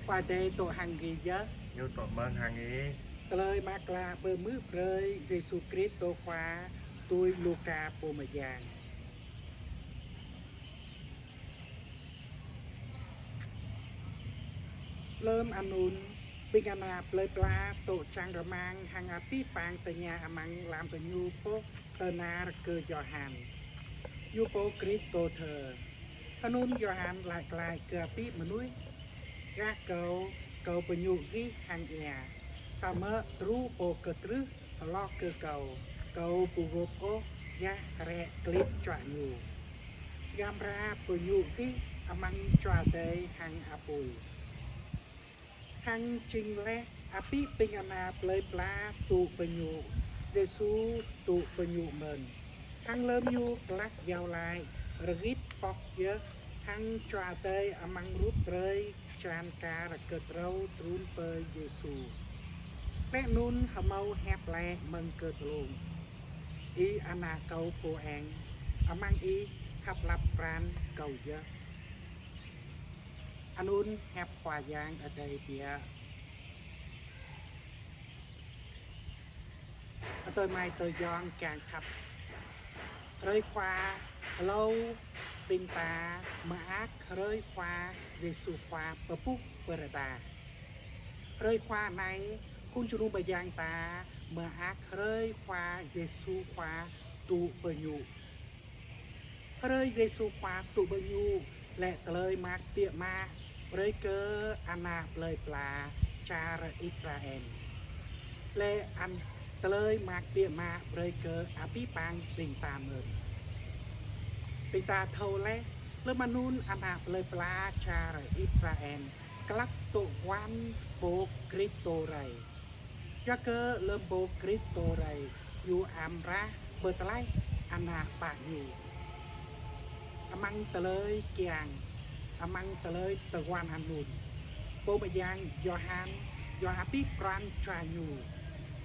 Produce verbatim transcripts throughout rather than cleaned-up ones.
Khua Adai dŏ hăng gih yơh. Ñu dŏ mơ̆ng hăng ih. Tơlơi mơak klă pơhmư̆ brơi Yêsu Kristô Khua tui Luka pô mơyang. Lơm anŭn, ƀing ană plơi pla dŏ čang rơmang hăng abih bang tơña amăng lăm gơñu boh tơnar kơ Yôhan, ñu pô Kristô thơ. Anŭn Yôhan laĭ glaĭ kơ abih mơnuih: Gah kâo, kâo pơñu gih hăng ia, samơ̆ truh pô kơtrưh hloh kơ kâo, kâo ƀu gôp ôh yah hrĕ klĭp čuă ñu. Gah amra pơñu gih amăng čua adai hăng apui. Hăng jing laih abih ƀing ană plơi pla dŏ pơñu, Yêsu dŏ pơñu mơ̆n. Hăng lơm ñu glăk iâu laĭ, rơgit pŏk yơh, hăng čua adai amăng rup drơi čan kar kơtrâo trŭn pơ Yêsu. Laih anŭn hơmâo hiăp laĭ mơ̆ng kơdlông: Ih ană kâo pô eng, amăng ih khăp lăp pran kâo yơh. Anŭn hiăp Khua Yang Adai biă. Adơi amai adơi ayŏng kiăng khăp. Hrơi Khua hlâo ƀing ta mơak hrơi Khua Yêsu Khua pơƀuh pơrơđah. Hrơi Khua anai, khul jơnum mơyang ta mơak hrơi Khua Yêsu Khua dŏ pơñu. Hrơi Yêsu Khua dŏ pơñu lĕ tơlơi mơak biă mă brơi kơ ană plơi pla čar Israel. Lĕ anŭn tơlơi mơak biă mă brơi kơ abih bang ƀing ta mơ̆n. Ƀing ta thâo laih, lơm anŭn ană plơi pla čar Israel glăk dŏ guăn pô Kristô rai. Yua kơ lơm pô Kristô rai, ñu amra pơtlaih ană bă ñu amăng tơlơi kiăng, amăng tơlơi tơguan anŭn. Pô mơyang Yôhan, yua abih pran jua ñu,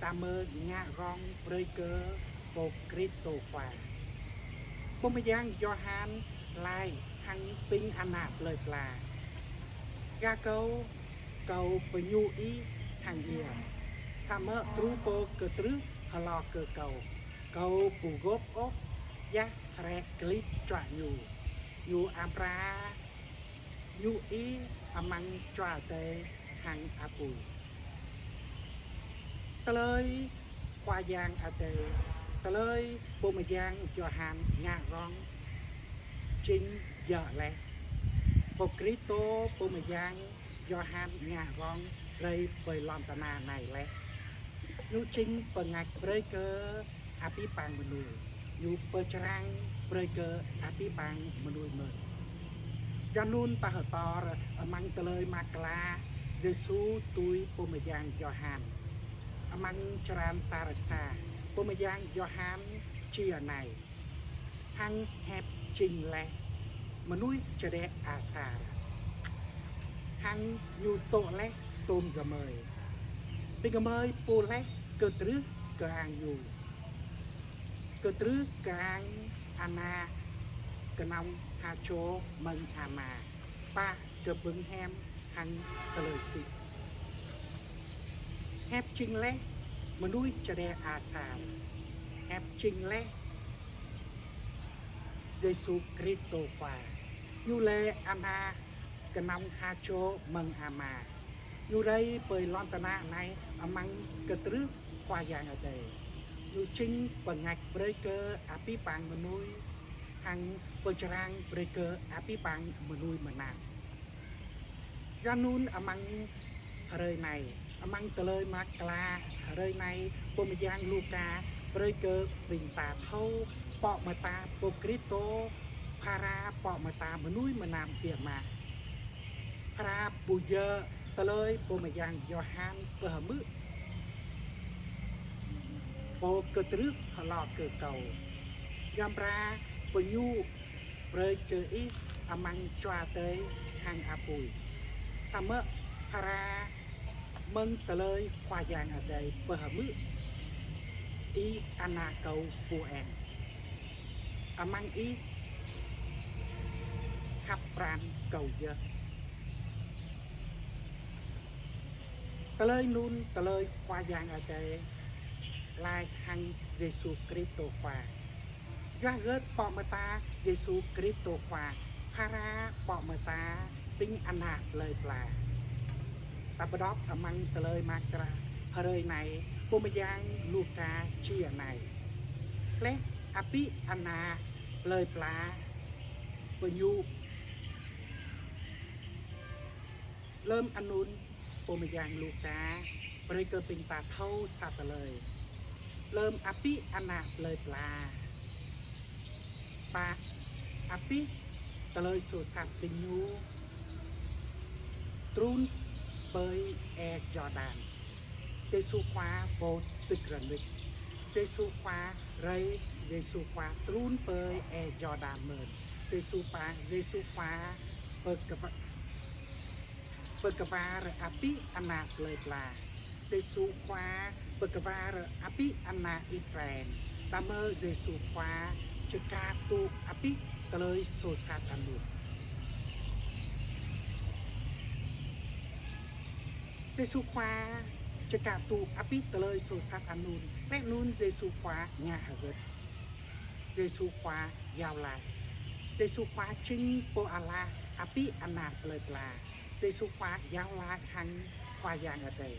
tơmơ̆ ngă rŏng brơi kơ pô Kristô Khua. Pô mơyang Yôhan laĭ hăng ƀing ană plơi pla: Gah kâo, kâo pơñu ih hăng ia, samơ̆ truh pô kơtrưh hloh kơ kâo, kâo ƀu gôp ôh yah hrĕ klĭp čuă ñu. Ñu amra pơñu ih amăng čua adai hăng apui. Tơlơi Khua Yang Adai, tơlơi pô mơyang Yôhan ngă rŏng jing djơ̆ laih. Pô Kristô pô mơyang Yôhan ngă rŏng rai pơ lŏn tơnah anai laih. Ñu jing pơngač brơi kơ abih bang mơnuih. Ñu pơčrang brơi kơ abih bang mơnuih mơ̆n. Yua anŭn ta hơdơr amăng tơlơi mơak klă Yêsu tui pô mơyang Yôhan. Amăng črăn tal sa, pô mơyang Yôhan čih anai: Hăng hiăp jing laih mơnuih čơđeh asar, hăng ñu dŏ laih tôm gơmơi. Ƀing gơmơi pô laih kơtrưh kơang ñu. Kơtrưh kơang ană kơnong ha čô mơ̆ng ama, pă kơ bưng hiam hăng tơlơi sĭt. Hiăp jing laih mơnuih čơđeh asar. Hiăp jing laih Yêsu Kristô Khua. Ñu lĕ ană kơnong ha čô mơ̆ng ama. Ñu rai pơ lŏn tơnah anai amăng kơtrưh Khua Yang Adai. Ñu jing pơngač brơi kơ abih bang mơnuih, hăng pơčrang brơi kơ abih bang mơnuih mơnam. Yua anŭn amăng hrơi anai, amăng tơlơi mơak klă hrơi anai, pô mơyang Luka brơi kơ ƀing ta thâo pŏk mơta pô Kristô phara pŏk mơta mơnuih mơnam biă mă. Phara ƀu djơ̆ tơlơi pô mơyang Yôhan pơhmư̆: Pô kơtrưh hloh kơ kâo, gah amra pơñu brơi kơ ih amăng čua adai hăng apui. Samơ̆ phara mơ̆ng tơlơi Khua Yang Adai pơhmư̆: Ih ană kâo pô eng, amăng ih khăp pran kâo yơh. Tơlơi anŭn tơlơi Khua Yang Adai laĭ hăng Yêsu Kristô Khua. Yua hơget pŏk mơta Yêsu Kristô Khua phara pŏk mơta ƀing ană plơi pla? Ta pơđŏk amăng tơlơi mơak klă hrơi anai, pô mơyang Luka čih anai. Laih abih ană plơi pla pơñu. Lơm anŭn pô mơyang Luka brơi kơ ƀing ta thâo sa tơlơi. Lơm abih ană plơi pla, pă abih tơlơi soh sat ƀing ñu trŭn ƀơi êa Yôrdan. Yêsu Khua pô tŭk rơnuč. Yêsu Khua rai, Yêsu Khua trŭn ƀơi êa Yôrdan mơ̆n. Yêsu Khua, Yêsu Khua pơkơwa-, pơkơwa rơ abih ană plơi pla. Yêsu Khua pơkơwa rơ abih ană Israel. Tơma Yêsu Khua čơkă tŭ abih tơlơi soh sat anŭn. Yêsu Khua čơkă tŭ abih tơlơi soh sat anŭn. Laih anŭn Yêsu Khua ngă hơget? Yêsu Khua iâu laĭ. Yêsu Khua jing pô ala abih ană plơi pla. Yêsu Khua iâu laĭ hăng Khua Yang Adai.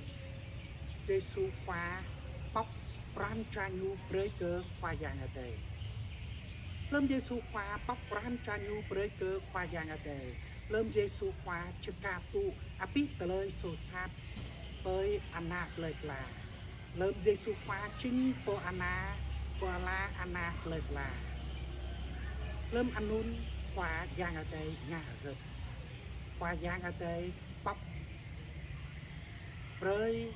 Yêsu Khua pŏk pran jua ñu brơi kơ Khua Yang Adai. Lơm Yêsu Khua pŏk pran jua ñu brơi kơ Khua Yang Adai, lơm Yêsu Khua čơkă tŭ abih tơlơi soh sat ƀơi ană plơi pla. Lơm Yêsu Khua jing pô ană, pô ala ană plơi pla. Lơm anŭn Khua Yang Adai ngă hơget? Khua Yang Adai pŏk brơi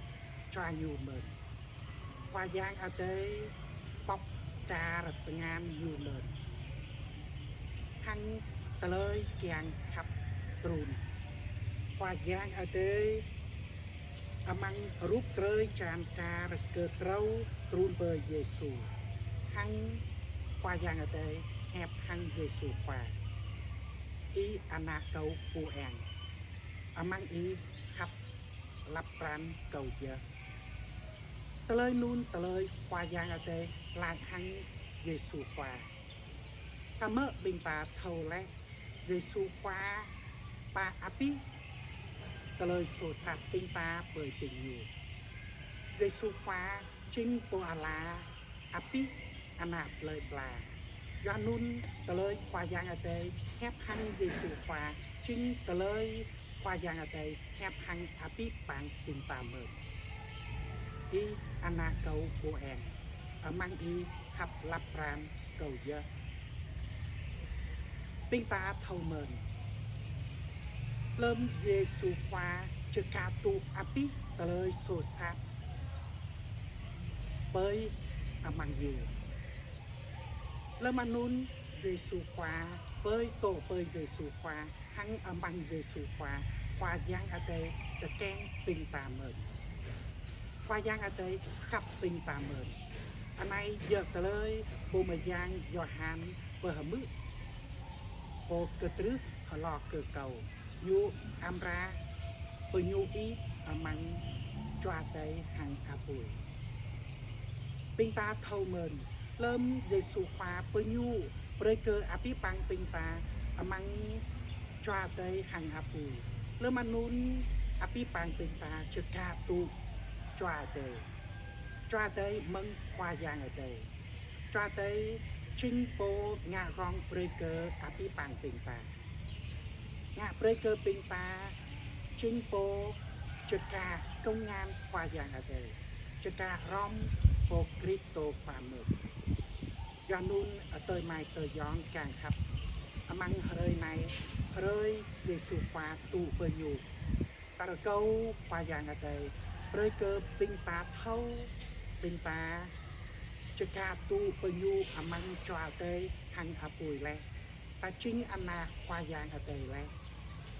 jua ñu mơ̆n. Khua Yang Adai pŏk kar tơngan ñu mơ̆n. Hăng tơlơi kiăng khăp trŭn. Khua Yang Adai amăng rup drơi čan kar kơtrâo trŭn ƀơi Yêsu. Hăng Khua Yang Adai hiăp hăng Yêsu Khua: Ih ană Kâo pô eng. Amăng Ih khăp lăp pran Kâo yơh. Tơlơi anŭn tơlơi Khua Yang Adai laĭ hăng Yêsu Khua. Samơ̆ ƀing ta thâo laih, Yêsu Khua pă abih tơlơi soh sat ƀing ta ƀơi ƀing ñu. Yêsu Khua jing pô ala abih ană plơi pla. Yua anŭn tơlơi Khua Yang Adai hiăp hăng Yêsu Khua jing tơlơi Khua Yang Adai hiăp hăng abih bang ƀing ta mơ̆n. Ih ană Kâo pô eng, amăng Ih khăp lăp pran Kâo yơh. Ƀing ta thâo mơ̆n. Lơm Yêsu Khua čơkă tŭ abih tơlơi soh sat ƀơi amăng ñu. Lơm anŭn Yêsu Khua, ƀơi tŏ ƀơi Yêsu Khua, hăng amăng Yêsu Khua, Khua Yang Adai tơkeng ƀing ta mơ̆n. Khua Yang Adai khăp ƀing ta mơ̆n. Anai yơh tơlơi pô mơyang Yôhan pơhmư̆: Pô kơtrưh hloh kơ Kâo, ñu amra pơñu ih amăng Jua Adai hăng apui. Ƀing ta thâo mơ̆n, lơm Yêsu Khua pơñu brơi kơ abih bang ƀing ta amăng Jua Adai hăng apui, lơm anŭn abih bang ƀing ta čơkă tŭ Jua Adai. Jua Adai mơ̆ng Khua Yang Adai. Jua Adai jing pô ngă rong brơi kơ abih bang ƀing ta. Ngă brơi kơ ƀing ta jing pô čơkă kông ngăn Khua Yang Adai, čơkă hrŏm Pô Kristô Khua mơ̆n. Yua anŭn adơi amai ayŏng kiăng khăp, amăng hrơi anai, hrơi Yêsu Khua tŭ pơñu, ta rơkâo Khua Yang Adai brơi kơ ƀing ta thâo, ƀing ta čơkă tŭ pơñu amăng Jua Adai hăng apui laih, ta jing ană Khua Yang Adai laih.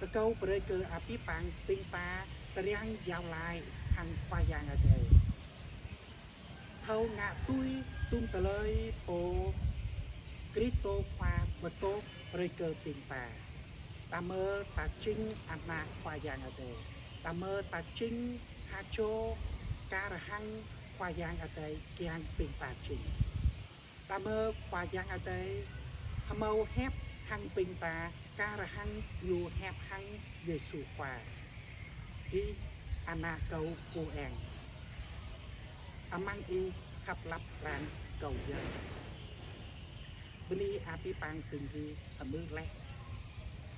Rơkâo brơi kơ abih bang ƀing ta triang iâu laĭ hăng Khua Yang Adai, thâo ngă tui tum tơlơi Pô Kristô Khua pơtô brơi kơ ƀing ta. Tơma ta jing ană Khua Yang Adai. Tơma ta jing Ha čô kar hăng Khua Yang Adai kiăng ƀing ta jing. Đah mơ̆ Khua Yang Adai hơmâo hiăp hăng ƀing ta kar hăng Ñu hiăp hăng Yêsu Khua: Ih ană Kâo ơ-eng, amăng Ih khăp lăp pran Kâo yơh. Bơni abih bang ƀing gih hơmư̆ laih